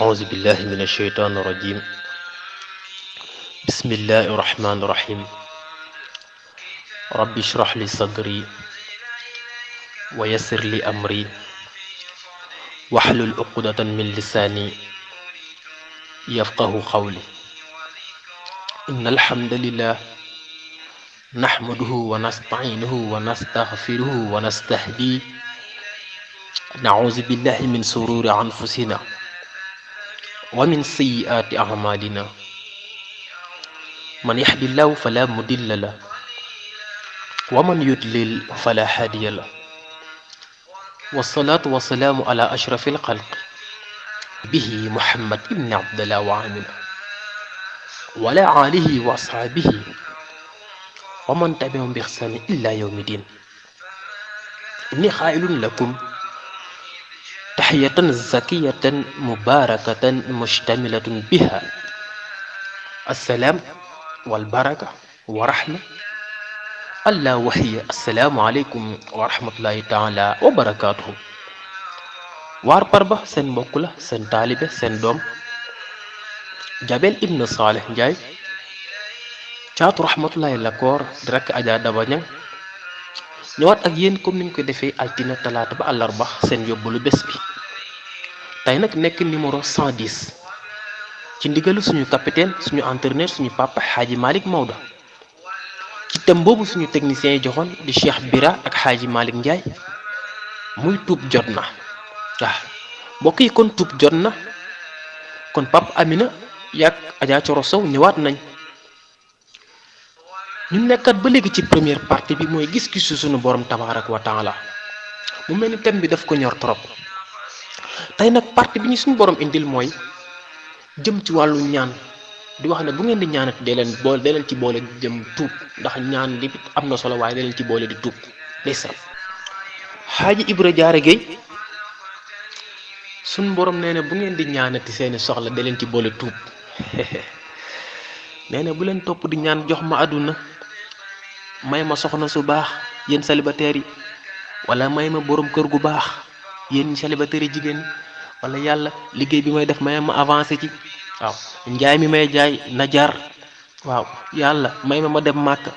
أعوذ بالله من الشيطان الرجيم. بسم الله الرحمن الرحيم. رب اشرح لي صدري ويسر لي أمري واحلل عقدة من لساني يفقه قولي. إن الحمد لله نحمده ونستعينه ونستغفره ونستهديه. نعوذ بالله من شرور أنفسنا ومن سيئات أعمالنا. من يهد الله فلا مضل له ومن يضلل فلا هادي له. والصلاة والسلام على أشرف الخلق به محمد بن عبد الله وآمنة وعلى آله وأصحابه ومن تبعهم بإحسان إلى يوم الدين. إني قائل لكم تحية زكية مباركة مشتملة بها السلام والبركة ورحمة الله، وهي السلام عليكم ورحمة الله تعالى وبركاته. waar parba seen mbokk la, seen taalibe, seen doom Jabel Ibn Saleh Ndiaye caatu rahmatullahi la koor di rakk Adja Daba Ñang ñëwaat ak yéen comme niñ ko defee altine talaata ba àllarba seen yóbbalu bés bi. tey nag nekk numéro 110 ci ndigalu suñu capitaine, suñu entraîneur, suñu papa Xaaji Malick Maodo, ci thème boobu suñu technicien yi joxoon di Cheikh Bira ak Xaaji Malick Ndiaye, muy tuub jot na. waaw mbokk yi, kon tuub jot na. kon Papa Amina yaag Adja Coro Sow ñëwaat nañ. ñu nekkat ba léegi ci première partie bi, mooy gis-gisu suñu borom tabarak wa taala. mu mel ni thème bi daf ko ñor trop. tey nag partie bi ñu suñu borom indil mooy jëm ci wàllu ñaan, di wax ne bu ngeen di ñaanati dee leen ci boole jëm tuub, ndax ñaan li am na solo, waaye dee leen ci boole di tuub. ndeysaan Xaaji Ibra Jaare Géey suñ borom nee na bu ngeen di ñaanati seeni soxla da leen ci boole tuub. nee na bu leen topp di ñaan jox ma àdduna, may ma soxna su baax yéen célibataire yi, wala may ma borom kër gu baax yéen célibataire yi jigéen ñi, wala yàlla liggéey bi may def may ma avancé ci, waaw njaay mi may jaay na jar, waaw yàlla may ma dem màkk.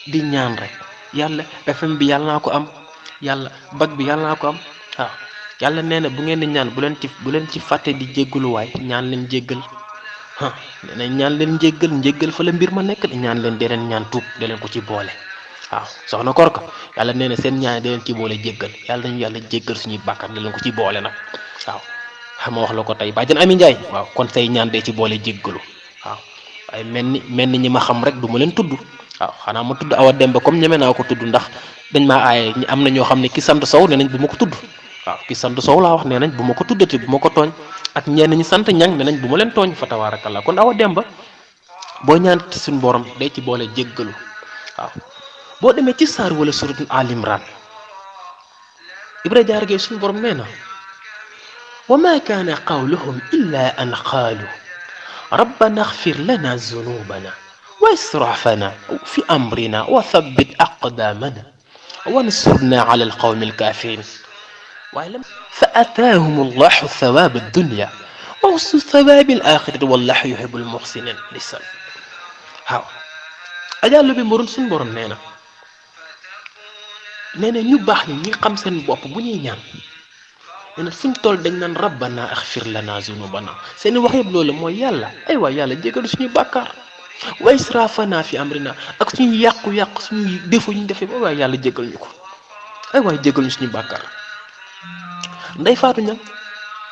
di ñaan rek yàlla FM bi yàlla naa ko am, yàlla bag bi yàlla naa ko am. waaw yàlla nee na bu ngeen di ñaan bu leen ci fàtte di jéggaluwaay, ñaan leen jéggal. nee na ñaan leen njéggal fa la mbir ma nekk. ñaan leen dee leen ñaan tuub dee leen ko ci boole. waaw soxna Korka yàlla nee na seen ñaan dee leen ci boole jéggal. yàlla nañu yàlla jéggal suñuy bàkkaar dee leen ko ci boole nag. waaw xam nga wax la ko tey bàjjan Ami Njaay. waaw kon say ñaan dee ci boole jéggalu. waaw waaye mel ni ñi ma xam rek du ma leen tudd. waaw xanaa ma tudd Awa Demba comme ñeme naa ko tudd, ndax dañ maa aaye. am na ñoo xam ne ki sant Sow nee nañ bu ma ko tudd. waaw ki sant Sow laa wax nee nañ bu ma ko tuddati, bu ma ko tooñ. ak ñenn ñi sant Ñang nee nañ bu ma leen tooñ, fa tabaarakallaa. kon Awa Demba boo ñaanati suñu borom day ci boole jéggalu. waaw boo demee ci saar wala suratul Al Imran, Ibra Jaar Géey suñu borom nee na wa ma kaana qawluhum illa an qaalu rabbana xfir lana zunubana wa israfana fi amrina wa thabbit aqdamana wansurna ala alqawmi alkafirin. waaye lam fa ataahum allahu thawab addunya wa husna thawabi alaxirati wallahu yuhibu almuxsinin. lisan waaw ajallu bi mbarun suñu borom nee na ñu baax ñi xam seen bopp bu ñuy ñaan, nee na fuñ toll dañ naan rabbana axfir lana zunubana. seen wax yëpp loolu mooy yàlla ay waay yàlla jégalu suñuy bàkkaar, wa israfana fi amrina, ak suñu yàqu-yàqu suñuy défaut ñu defee ay waay yàlla jégal ñu ko, ay waay jégal ñu suñu bàkkaar. Ndey Faatu Ñang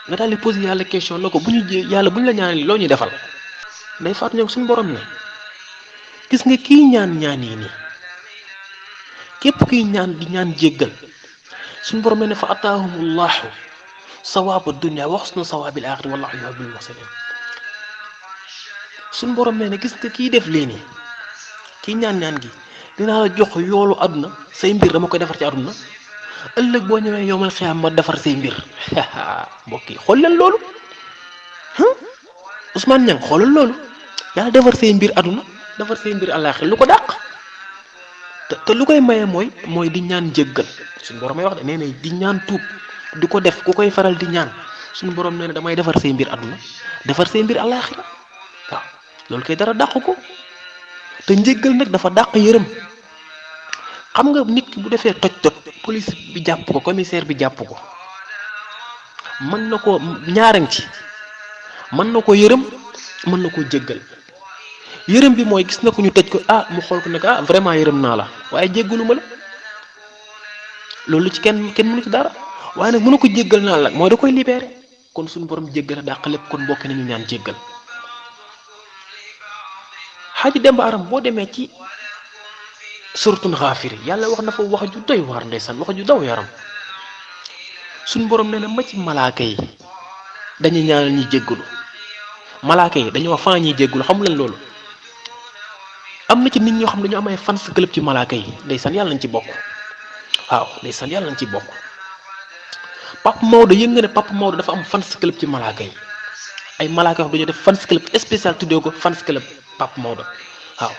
nga daal di posé yàlla question na ko bu ñu la ñaanal loo ñuy defal. Ndey Faatu Ñang suñu borom ne gis nga kii ñaan yi nii, képp kiy ñaan di ñaan jéggal, suñu borom ne fa ataahumullahu sawaaba dunya wa husna sawaabil aaxira wallahu yuhibbul muhsinin. suñu borom ne gis nga kii def lii nii, kii ñaan gi dinaa la jox yoolu àdduna, say mbir dama koy defar ci àdduna, ëllëg boo ñëwee yowmal xiyaam ma defar say mbir. mbokk yi xool leen loolu. Ousmane Niang xoolal loolu, yàlla defar say mbir àdduna defar say mbir àllaaxira, lu ko dàq. te lu koy maye mooy di ñaan jéggal. suñu borom may wax de nee na di ñaan tuub di ko def ku koy faral di ñaan suñu borom nee na damay defar say mbir àdduna defar say mbir àllaaxira waaw loolu kay dara dàq ko te njéggal nag dafa dàq yërëm. xam nga nit ki bu defee toj police bi jàpp ko commissaire bi jàpp ko mën na ko ñaarang ci mën na ko yërëm mën na ko jéggal. yërëm bi mooy gis na ko ñu tëj ko mu xool ko ne vraiment yërëm naa la waaye jéggaluma la loolu ci kenn mënu ci dara waaye nag mënu ko jéggal naa la mooy da koy libéré kon suñu borom jéggal a dàq lépp kon mbokk nañu ñaan jéggal. Xaaji Demba Aram boo demee ci suratul Xaafiri yàlla wax na fa wax ju doy waar ndeysaan wax ju daw yaram suñu borom nee na ma ci malaaka yi dañuy ñaanal ñuy jéggalu malaaka yi dañoo faa ñuy jéggalu xamu leen loolu. am na ci nit ñoo xam ne dañoo am ay fans club ci malaaka yi ndeysaan yàlla nañ ci bokk waaw ndeysaan yàlla nañ ci bokk. Pape Maodo yëg nga ne Pape Maodo dafa am fans club ci malaaka yi ay malaaka yoo xam dañoo def fans club spécial tuddee ko fans club Pape Maodo waaw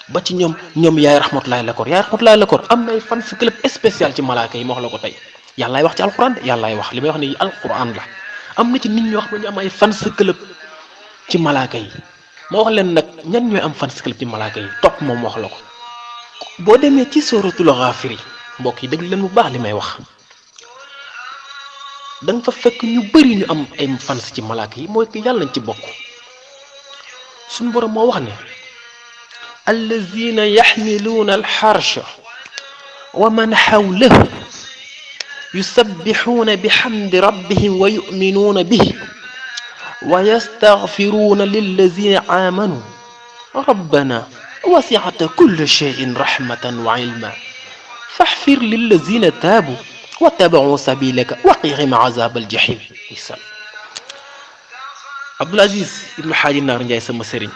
ba ci ñoom yaay rahmatullahi lakor am na ay fans club spécial ci malaaka yi ma wax la ko tey yàllaay wax ci alquran de yàllaay wax li may wax ni alquran la am na ci nit ñoo xam ne ñu am ay fans club ci malaaka yi. ma wax leen nag ñan ñooy am fans club ci malaaka yi topp moom wax la ko boo demee ci suratul Xaafiri mbokk yi dégg leen bu baax li may wax da nga fa fekk ñu bëri ñu am ay fans ci malaaka yi mooy que yàlla nañ ci bokk. suñu borom moo wax ne allazina yaxmiluuna alxarsha wa man xawlahu yusabbixuuna bixamdi rabbihim wa yuminuuna bihi wa yastaghfiruuna lillazina aamanu rabbana wasi'ta kulla shay'in rahmatan wa ilma faghfir lillazina taabu wattaba'u sabilaka wa qihim azab aljahim. Abdul Aziz ibnu Xaaji Naar Njaay sama sëriñ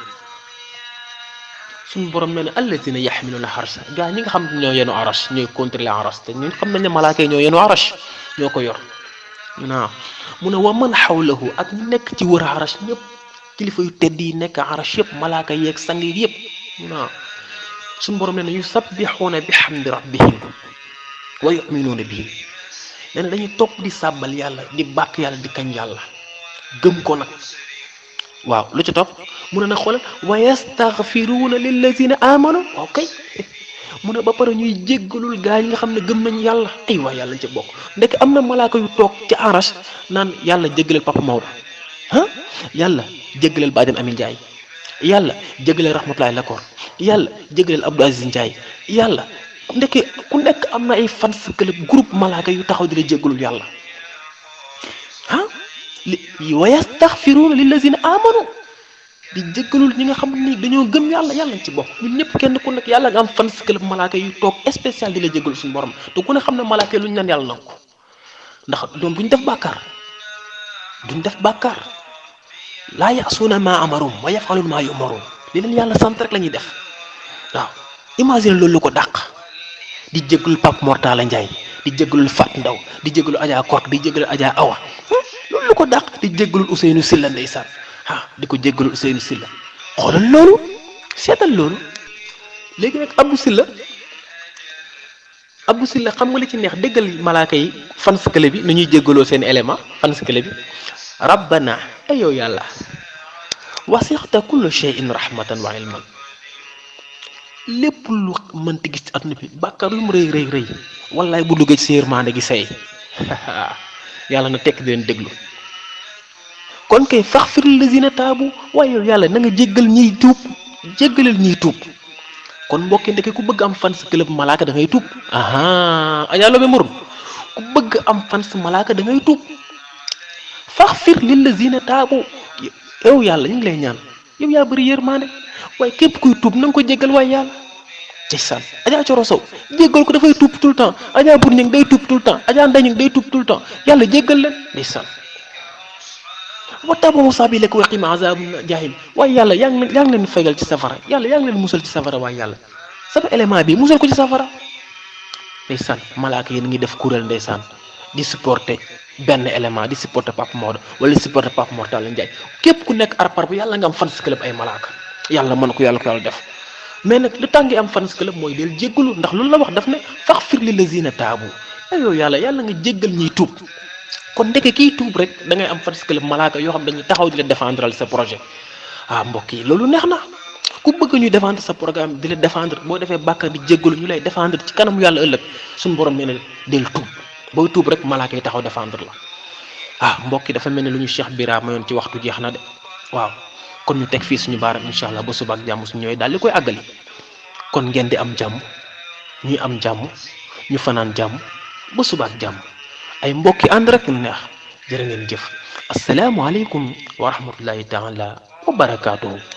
suñu borom nee na allazina yaxmiluuna arsha gaa ñi nga xam ne ñoo yenu arash ñooy contrôler arash te ñun xam nañ ne malaaka yi ñoo yenu arash ñoo ko yor. naa mu ne wa man xawlahu ak ñu nekk ci wër arash ñëpp kilifa yu tedd yi nekk arash yëpp malaaka yeeg sang yi yëpp naa suñu borom nee na yusabbixuuna bi xamdi rabbihim wa yuminuuna bihi nee na dañuy topp di sàbbal yàlla di bàkk yàlla di kañ yàlla gëm ko nag waaw lu ci topp mu ne nag xoolal wa yastaghfiruuna lillazina amanu waaw kay mu ne ba pare ñuy jéggalul gaa yi nga xam ne gëm nañu yàlla ay waay yàlla ci bokk ndek am na malaaka yu toog ci arash naan yàlla jéggalal Papa Maodo yàlla jéggalal Badiane Amin Ndiaye yàlla jéggalal rahmatullahi lakor yàlla jéggalal Abdou Aziz Ndiaye yàlla ndeke ku nekk am na ay fans club groupe malaaka yu taxaw di la jéggalul yàlla wa yastaghfiruuna lillazina amanu di jéggalul ñi nga xam ni dañoo gëm yàlla yàlla ci bokk ñun ñëpp kenn ku nekk yàlla nga am fans club malaaka yu toog spécial di la jéggalul suñu borom te ku ne xam ne malaaka yi lu ñu naan yàlla nangu ko ndax doom duñ def bàkkaar laa ya'suuna maa amarum wa yaf'aluuna maa yu'maruun li leen yàlla sant rek la ñuy def waaw imagine loolu lu ko dàq di jéggalul Pape Mortala Ndiaye di jéggalul Fat Ndaw di jéggalul Adja Kort di jéggalul Adja Awa loolu lu ko dàq di jéggalul Ousseynou Silla ndeysaan di ko jéggalul Ousseynou Silla xoolal loolu seetal loolu léegi nag Abdou Silla xam nga li ci neex déggal malaaka yi fans club bi nu ñuy jéggaloo seen élément fans club bi rabbana yow yàlla wasi'ta kulla shay'in rahmatan wa ilman lépp lu mënti gis ci àdduna bi bàkkaar lu mu rëy wallaay bu duggee ci sa yërmande gi say yàlla na tekk di leen déglu kon kay faghfir lillazina taabu waaye yow yàlla na nga jéggalal ñiy tuub kon mbokki ndeke ku bëgg am fans club malaaka da ngay tuub aja loobe murun ku bëgg am fans malaaka da ngay tuub faghfir lillazina taabu yow yàlla ñu ngi lay ñaan yow yaa bëri yërmande waaye képp kuy tuub na nga ko jéggal waaye yàlla ndeysaan Adja Coro Sow jéggal ko dafay tuub tout le temps Adja Bour Ñing day tuub tout le temps Adja Ndeye Ñing day tuub tout le temps yàlla jéggal leen ndeysaan wattaba'u sabilaka wa qina azabal jahim waaye yàlla yaa ngi leen fegal ci safara yàlla yaa ngi leen musal ci safara waaye yàlla sama élément bi musal ko ci safara ndeysaan malaaka yéen ngi def kuréel ndeysaan di supporter benn élément di supporter Papa Maodo wala di supporter Papa Mortala Ndiaye képp ku nekk arpar bu yàlla nga am fans club ay malaaka yàlla mën ko yàlla def mais nag lu tàngi am fans club mooy del jéggalu ndax loolu la wax daf ne faghfir lillazina taabu yow yàlla nga jéggal ñiy tuub kon ndeke kii tuub rek da ngay am parce que le malaaka yoo xam dañuy taxaw di la défendral sa projet mbokk yi loolu neex na ku bëgg ñu défendre sa programme di la défendre boo defee bàkkaar di jéggalu ñu lay défendre ci kanamu yàlla ëllëg suñu borom nee na del tuub booy tuub rek malaaka yi taxaw défendre la mbokk yi dafa mel ne lu ñu Cheikh Bira mayoon ci waxtu jeex na de waaw kon ñu teg fii suñu baaram incha allah ba suba ak jàmm suñu ñëwee daal di koy àggali kon ngeen di am jàmm ñuy am jàmm ñu fanaan jàmm ba suba ak jàmm ay mbokki ànd rek ñu neex jërë ngeen jëf asalaamualeykum wa rahmatullahi taala wa barakaatuhu